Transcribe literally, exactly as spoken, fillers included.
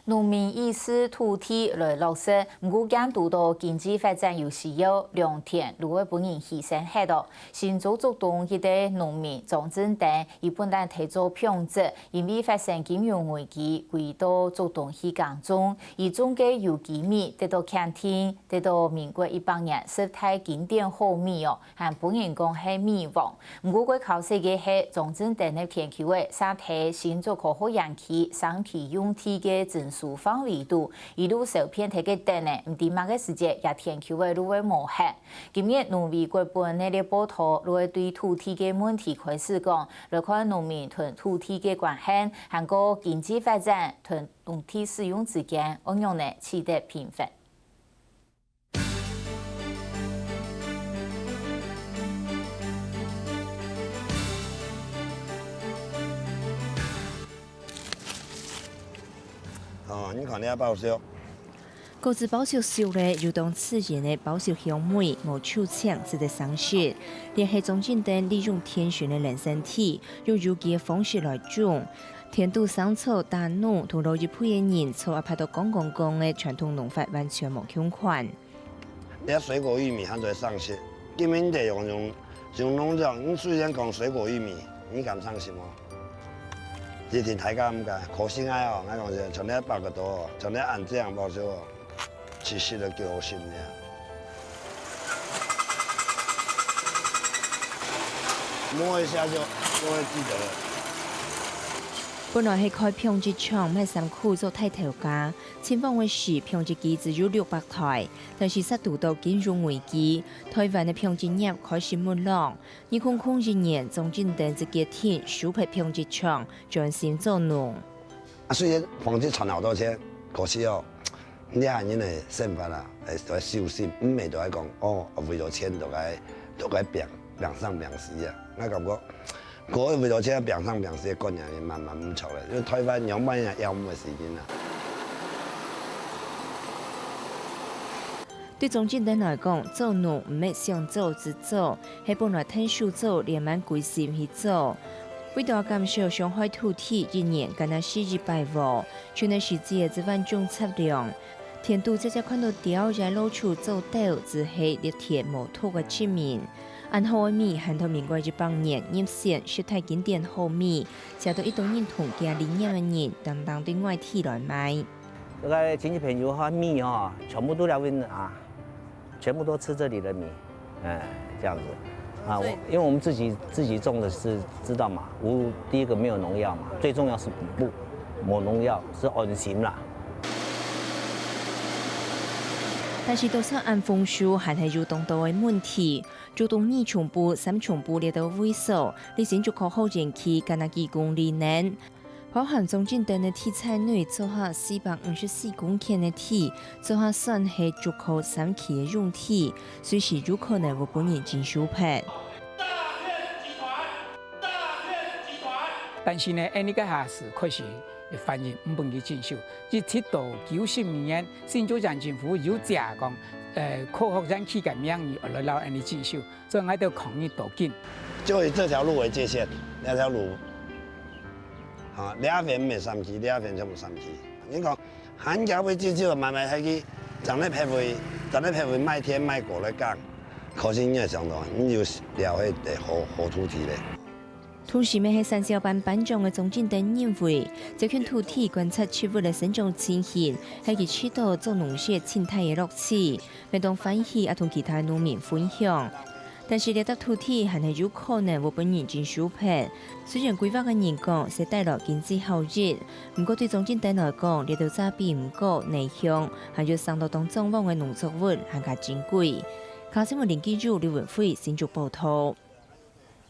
農民意思土地來落實，毋過見堵到經濟發展有需要，良田就會分人犧牲忒哦。新竹竹東一個農民莊振登，佢本來提早放忒，因為發生金融危機，歸到竹東去耕種，佢種个有機米得到檢定，得到民國一百年十大經典好米哦，還分人講係米王。 毋過較可惜个係，莊振登个田坵仔，嗄在新竹科學園區生態用地个徵收範圍肚，一路燒遍忒个等呢，毋知麼个時節，這田坵仔就會無忒。今日農委會分系列報導，就會對土地个問題開始講，來看農民同土地个關係，還過經濟發展同農地使用之間，仰般呢取得平衡。 哦，你看這包粟。果子包粟熟咧，有當自然个包粟香味，無臭青，食得生食。這係莊振登利用田脣个零星地，用有機个方式來種。田肚生草、打農，同老一輩个人做啊，爬到光光光个傳統農法完全無共款。 這水果玉米還做得生食，今晡日用用用農藥，你雖然講水果玉米，你敢生食無？一定大家毋敢，可惜啊哦，𠊎講係，像這八個多哦，像這恁樣包粟哦，其實都幾好食呢。摸一下就就會記得了。本來係開紡織廠，賣衫褲做大頭家， 清往个時，紡織機只有六百台，但是嗄堵到金融危機，臺灣个紡織業開始沒落。二空空一年，莊振登就決定收忒紡織廠，專心做農。啊，雖然紡織賺好多錢，可是哦，這下人个生活啊，會會收心，毋係都愛講哦，為了錢都該都該拚拚生拚死啊。𠊎感覺 過去為了這拚生拚死个觀念慢慢毋著咧，因為臺灣仰般也要毋个時間啊。對莊振登來講，做農毋係想做就做，係本來𢯭手做，連滿歸心去做。為著減少傷害土地，一年干那施一擺禾，全个時節只換種雜糧。田肚輒輒看到鳥仔在老鼠做竇，就係犁田無毒个證明。 恁好个米，還在民國一百年入選十大經典好米，寫到一兜認同佢理念个人，擔當對外地來賣。這個親戚朋友哈，米哈，全部都來問啊，全部都吃這裡的米，哎，這樣子。啊，我，所以因為我們自己，自己種的是知道嘛，無，第一個沒有農藥嘛，最重要是不，無農藥，是安心啦。但是多少恁豐收，還係有當多个問題。 竹東二重埔、三重埔這兜位所，離新竹科學園區干那幾公里呢。包含莊振登个地菜內，做下四百五十四公頃个地，做下算係竹科三期个用地，隨時有可能會分人徵收忒。但是呢，恁呢个下時確實會分人毋分佢徵收，一直到九十二年，新竹縣政府有借講，呃，科學園區个名義來摎恁呢徵收。 所以𠊎兜抗議到今。就以這條路為界限，這條路，啊，這片毋係三期，這片全部三期。你講，還加會至少慢慢下去，正來撇位，正來撇位賣田賣果來耕，可是你也想到，你有了解好好土地咧。 同時乜係產銷班班長个莊振登認為，這片土地觀察植物个生長情形，係佢試著做農事盡大个樂趣，乜當歡喜啊同其他農民分享。但是這搭土地還係有可能會分人徵收忒。雖然規劃个人講，係帶來經濟效益，毋過對莊振登來講，這兜遮比毋過內向，還有生到當壯旺个農作物還較珍貴。嘉義新聞林繼宇、劉文輝，新竹報導。